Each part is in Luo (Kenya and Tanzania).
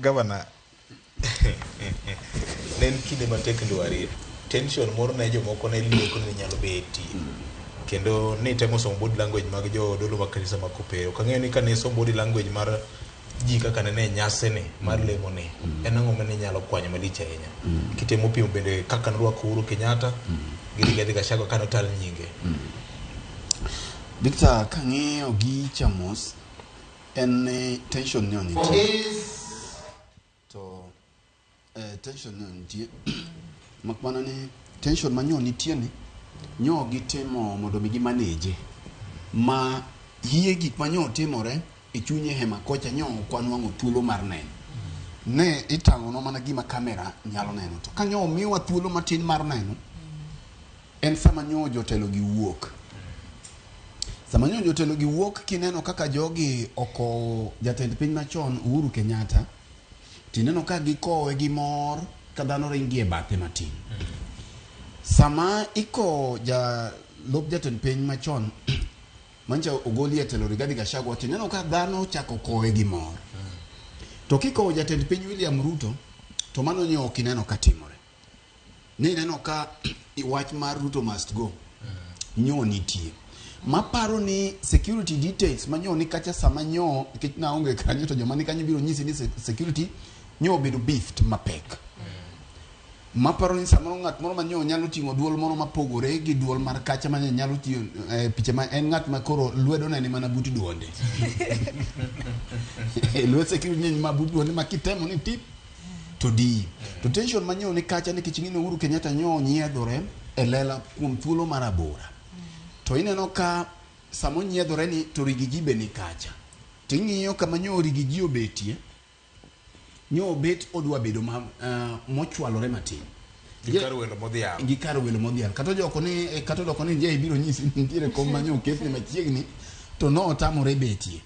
Gavana, ne en kinde matek ndwarie. Tension moro ne jomoko ne lieko ni nyalo betie. Kendo nitemo somo body language mag jodolo mag kanisa mag Kopere. Ok ang'eyo ni kane isomo body language mar ji kaka nene e nyasini mar lemo ni, en ang'o mane inyalo kwanyo malich ahinya? Kitemo pimo bende kaka norwako Uhuru Kenyatta gi Rigathi Gachagua kane otal nyinge. Victor, kang'iyo gicha mos, en ni tension ni nitie. To tension ni nitie. Mak mana ni tension ma nyo nitie ni nyo gitimo mondo mi gimaneje ma hie gik ma nyo timore e chunye hema kocha nyo ok wanwang'o thuolo mar neno. Ne itang'onwa mana gima kamera nyalo neno. To ka nyo omiwa thuolo matin mar neno, en sama nyo jotelo gi wuok. Sama nyo jotelo gi wuok kineno kaka jogi okowo jatend piny machon Uhuru Kenyatta, tineno ka gikowe gi mor ka dhano ringi e bathe matin. Sama ikowo jalup jatend piny machon mancha ogolie telo Rigathi Gachagua, tineno ka dhano ochako kowe gi mor. To kikowo jatend piny William Ruto, to mano nyo ok ineno ka timore. Nineno ka wach mar Ruto must go nyo nitie. Maparo ni security details manyo ni kacha sama nyo nikech naonge kanyo to joma ni kanyo biro nyisi ni security nyo obedo beefed mapek. Maparo ni samoro ng'at moro manyo nyalo ting'o duol moro mapogore gi duol mar kacha ma nyalo tiyo picha ma en ng'at ma koro lwedo ne ni mana but duonde. Lwet security ni ma but duonde ma kitemo ni tip to diyi. To tension manyo ni kacha nikech ing'e ni Uhuru Kenyatta nyo onyiedhore e lela kuom thuolo mar abora. To ineno ka sama onyiedhore ni to Rigiji be ni kacha. To ing'iyo kama nyo Rigiji obetie, nyo obet odwa bedo ma, mochwalore matin. Gi kar welo modhial. Gi kar welo modhial. Kata ojoko ni, kata odoko ni je ibiro nyisi ni nitiere kom ma nyo oketne machiegni, to no otamore betie.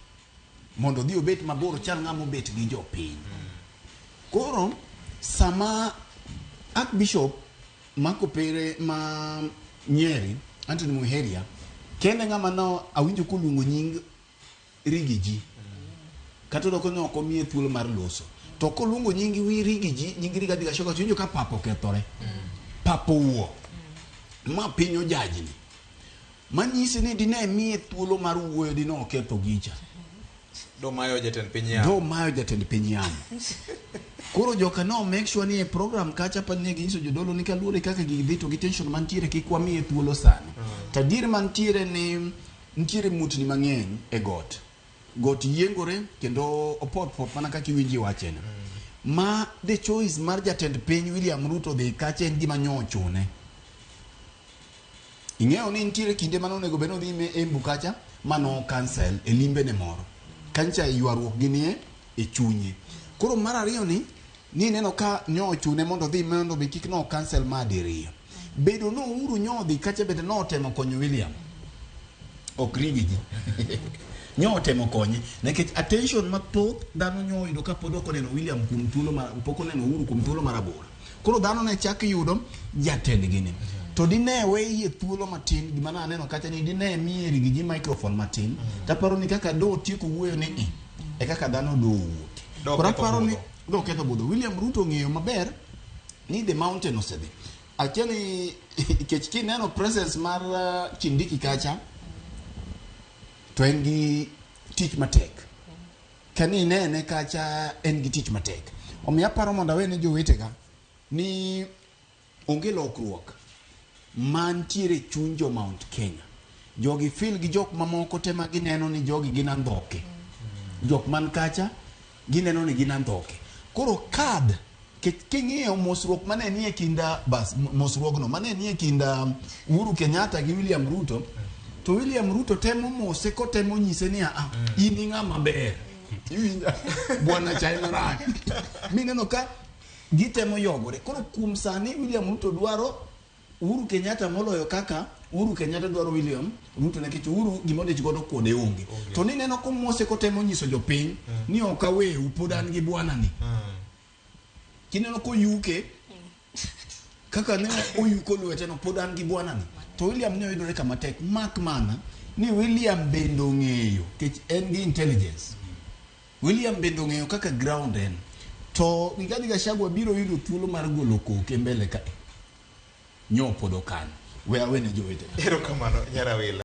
Mondo odhi obet mabor ochal ng'ama obet gi jopiny. Koro sama Archbishop ma Kopere ma Nyeri, Anthony Muheria, kende ng'ama no awinjo koluongo nying Rigiji. Kata odoko ni ok omiye thuolo mar loso. To koluongo nying wi Rigiji, nying Rigathi Gachagua, to iwinjo ka pap okethore. Pap owuok. Ma piny ojajni. Manyisi ni dine miye thuolo mar wuoyo dine oketho gicha. Domayo jatend piny yamo. Domayo jatend piny yamo. Koro joka no make sure ni e program kacha pa ne ginyiso jodolo ni kaluwore kaka gigi dhi to gi tension mantiere kik wamiye thuolo sani. To adier mantiere ni nitiere mutni mang'eny e got. Got yiengore kendo opot pot mana kaka iwinji wacheno. Ma the choice mar jatend piny William Ruto dhi kacha en gima nyo ochune. Ing'eyo ni nitiere kinde mane onego bed ni odhi Embu kacha mano cancel e limbe ne moro. Kancha ywaruok gi nie e chunye. Koro mar ariyo ni nineno ka nyo ochune mondo odhi mondo mi kik no cancel ma diriyo. Bedo no Uhuru nyo odhi kacha bende notemo konyo William. Ok Rigiji. Nyo otemo konye nikech attention mathoth dhano nyo oyudo kapod ok oneno William kuom thuolo mar pok oneno Uhuru kuom thuolo mar aboro. Koro dhano ne chak yudo jatendgi ni. To dine weye thuolo matin, gima ne aneno kacha ni dine miye Rigiji microphone matin, taparo ni kaka do otieko wuoyo ni i, e kaka dhano do owuok. Do Koro ketho aparo ni budho. do ketho budho. William Ruto ong'eyo maber ni the mountain osedhi. Akia ni nikech kineno presence mar Kindiki kacha to en gi tich matek. Kani inene kacha en gi tich matek. Omiyo aparo mondo awe ne jowetega ni onge lokruok mantiere e chuny jo Mount Kenya. Jogi feel gi jok mamoko te ma gineno ni jogi gin andhoke. Jok man kacha gineno ni gin andhoke. Koro kad king'iyo mosruok mane nie kind bas mosruogno mane nie kind Uhuru Kenyatta gi William Ruto, to William Ruto temo mose kotemo nyise ni a in ing'ama ber. Iwinja? Bwana cha en rach. Mineno ka gitemo yogore. Koro kuom sani William Ruto dwaro Uhuru Kenyatta moloyo kaka Uhuru Kenyatta dwaro William Ruto nikech Uhuru gima odich godo kode onge. To nineno komose kotemo nyiso jopiny ni ok aweu pod an gi bwana ni. Kineno koyuke kaka ne oyuko lwete no pod an gi bwana ni. To William ne oyudore kama tek mak mana ni William bende ong'eyo nikech en gi intelligence. William bende ong'eyo kaka ground en. To Rigathi Gachagua biro yudo thuolo mar golo koke mbele ka. Nyo pod okan. We awene jowetena. Erokamano Nyarawila.